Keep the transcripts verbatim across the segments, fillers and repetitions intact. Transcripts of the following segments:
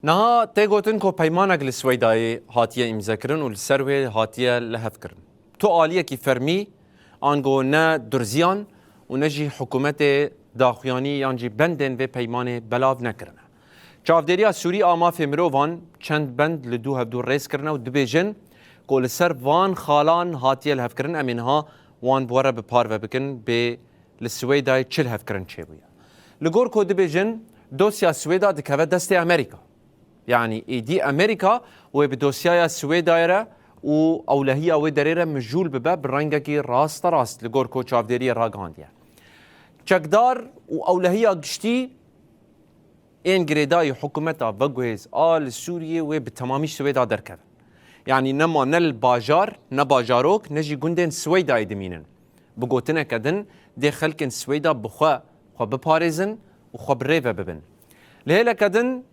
Niha tê gotin ku peymanek li Swêdayê hatiye îmzekirin û li ser wê hatiye lihevkirin. Tu aliyekî fermî, ango ne durziyan û ne jî hikûmetê daxuyanî yan jî bendên vê peymanê belav nekirine. Çavdêriya Sûrî a Mafê Mirovan çend bend li dû hevdû rêz kirine û dibêjin ku li ser van xalan hatiye lihevkirin, em ê niha wan bi we re bi parve bikin, bê li Swêdayê çi lihevkirin çêbûye. Li gor ku dibêjin, dosya Swêda dikeve destê Amerîka. Yanî êdî Amerîka wê bi dosyaya Swêdayê re û ewlehiya wê derê re mijûl bibe bi rengekî rasterast, li gor ku çavdêriyê ragihandiye. Çekdar û ewlehiya giştî ên girêdayî hikûmeta veguhêz a li Sûriyê wê bi temamî Swêda derkevin. Yanî nema ne li bajar, ne bajarok, ne jî gundên Swêdayê dimînin. Bi gotineke din, dê xelkên Swêda bi xwe xwe biparêzin û xwe bi rê ve bibin. Li hêleke din,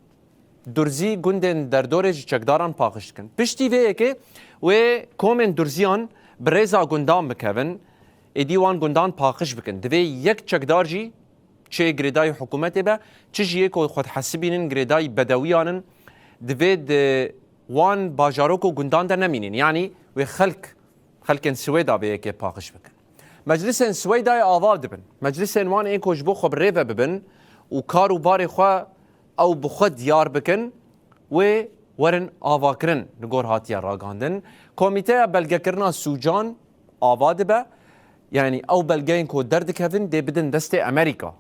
durzî gundên derdorê ji çekdaran paqij dikin. Piştî vê yekê wê komên durziyan bi rêza gundan bikevin, êdî wan gundan paqij bikin. Divê yek çekdar jî çi girêdayî hikûmetê be, çi jî yê ku xwe dihesibînin girêdayî bedewiyan in, divê di wan bajarok û gundan de nemînin. Yanî wê xelk, xelkên Swêda vê yekê paqij bikin. Meclisên Swêdayê ava dibin. Meclisên wan ên ku ji bo xwe bi rê ve bibin û kar û barê xwe ew bi xwe diyar bikin, wê werin avakirin, li gor hatiye ragihandin. Komîteya belgekirina sûcan ava dibe, yanî ew belgeyên ku derdikevin dê bidin destê Amerîka.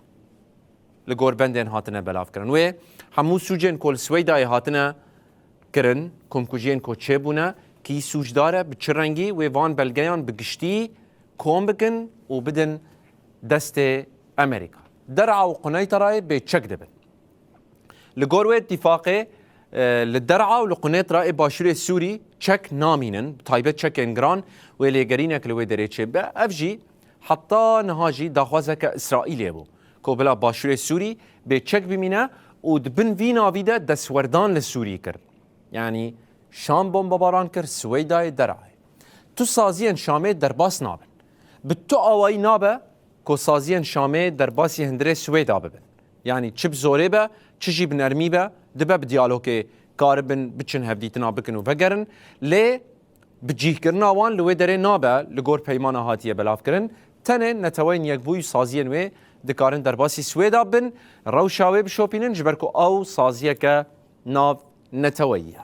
Li gor bendên hatine belavkirin. Wê hemû sûcên ku li Swêdayê hatine kirin, komkujiyên ku çêbûne, kî sûcdar e, bi çi rengî, wê van belgeyan bi giştî kom bikin û bidin destê Amerîka. Der'a û Quneyterayê bê çek dibin. Li gor wê îtîfaqê, e, li Der'a û li Qunetra ê Başûrê Sûrî çek namînin, bi taybet çekên giran wê lêgerînek li wê derê çêbibe. Ev jî heta niha jî daxwazeke Îsraîlê bû, ku bila Başûrê Sûrî bê çek bimîne û di bin vî navî de destwerdan li Sûrî kir. Yanî Şam bombebaran kir, Swêdayê, Der'ayê. Tu saziyên Şamê derbas nabin. Bi tu awayî nabe ku saziyên Şamê derbasî hundirê Swêda bibin. Yanî çi bi zorê be, çi jî bi nermî be, dibe bi diyalogê karibin biçin hevdîtina bikin û vegerin. Lê bicîhkirina wan li wê derê nabe li gor peymana hatiye belavkirin. Tenê Neteweyên Yekbûyî û saziyên wê dikarin derbasî Swêda bin, rewşa wê bişopînin, ji ber ku ew saziyeke nav neteweyî ye.